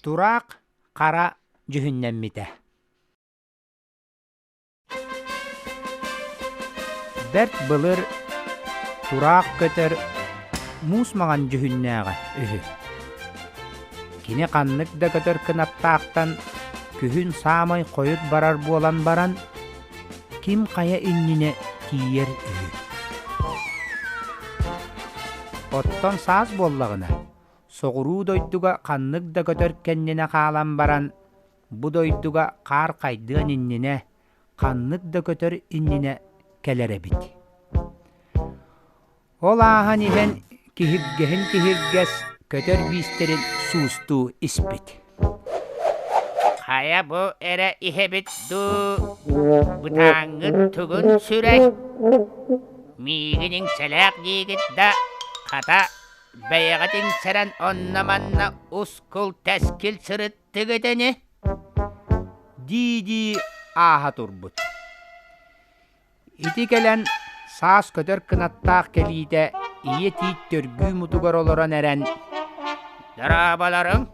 Тураах хара дьүһүннэммитэ. Бэрт былыр тураах көтөр муус маҥан дьүһүннээҕэ үһү. Кини ханнык да көтөр кынаттаахтан күһүн саамай хойут барар буолан баран, ким хайа иннинэ тиийэр үһү. Оттон саас буоллаҕына, соҕуруу дойдуга ханнык да көтөр кэннинэ хаалан баран, бу дойдуга хаар хайдыан иннинэ, ханнык да көтөр иннинэ кэлэр эбит. Ол ааһан иһэн киһиргэһин киһиргэс көтөр биистэрин суустуу испит. Хайа бу эрэ иһэбит дуу, бытааҥҥыт тугун сүрэй? Миигин иҥсэлээх диигит да, хата, бэйэҕит иҥсэрэн онно-манна ускул-тэскил сырыттыгыт ини? Дии-дии ааһа турбут. Ити кэлэн саас көтөр кынаттаах кэлиитэ ийэ тиит төргүү мутугар олорон эрэн «Дорооболоруҥ,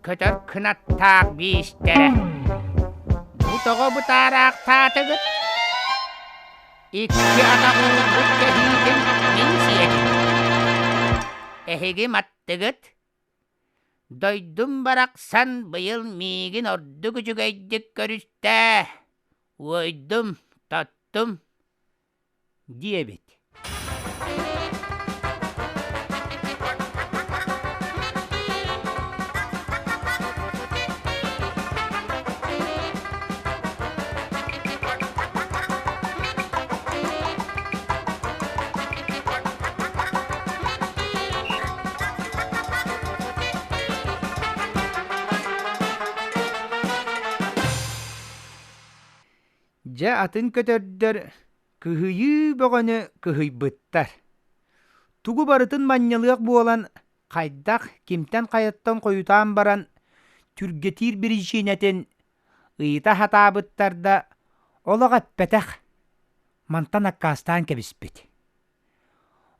көтөр кынаттаах биистэрэ! Бу тоҕо бытаараахтаатыгыт? Икки атах уурбут кэһиитин мин сиэтим. Эһиги маттыгыт? Дойдум барахсан быйыл миигин ордук үчүгэйдик көрүстэ. Уойдум, тоттум диэбит. Дьэ атын көтөрдөр кыһыйыы бөҕөнү кыһыйбыттар. Тугу барытын манньалыах буолан, хайдах, кимтэн-хайаттан хойутаан баран, түргэтиир биричиинэтин ыйыта сатаабыттар да, олох эппэтэх, мантан аккаастаан кэбиспит.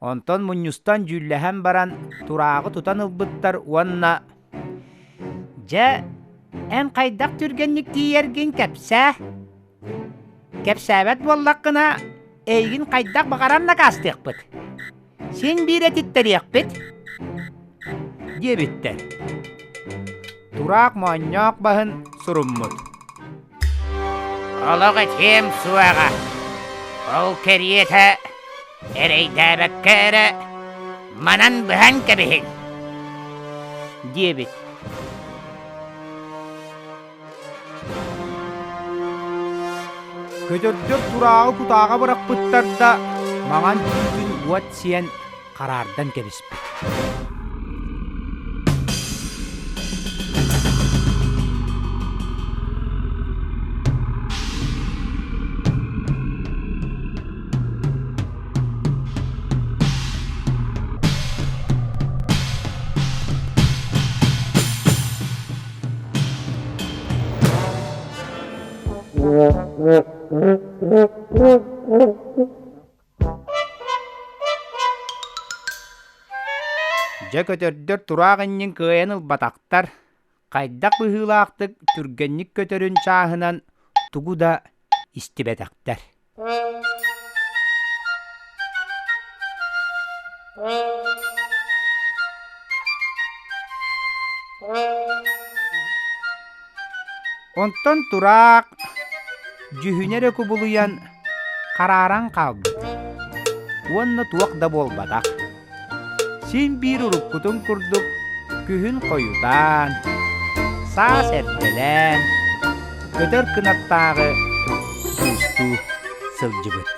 Онтон мунньустан дьүүллэһэн баран турааҕы тутан ылбыттар уонна «Дьэ, эн хайдах түргэнник тиийэргин кэпсээ. Кэпсээбэт буоллаххына, эйигин хайдах баҕарар накаастыахпыт. Син биир этиттэриэхпит» диэбиттэр. Тураах моонньоох баһын суруммут. Олох этиэм суоҕа. Ол кэриэтэ эрэйдээбэккэ эрэ манан быһан кэбиһиҥ диэбит. Көтөрдөр турааҕы кутааҕа бырахпыттар да, маҥан түүтүн уот сиэн хараардан кэбиспит. Дьэ көтөрдөр тураах иннин кыайан ылбатахтар, хайдах быһыылаахтык түргэнник көтөрүн чааһынан тугу да истибэтэхтэр. Онтон тураах дьүһүнэ эрэ кубулуйан харааран хаалбыт уонна туох да буолбатах. Син биир уруккутун курдук күһүн хойутаан, саас эрдэлээн, көтөр кынаттааҕы суустуу сылдьыбыт.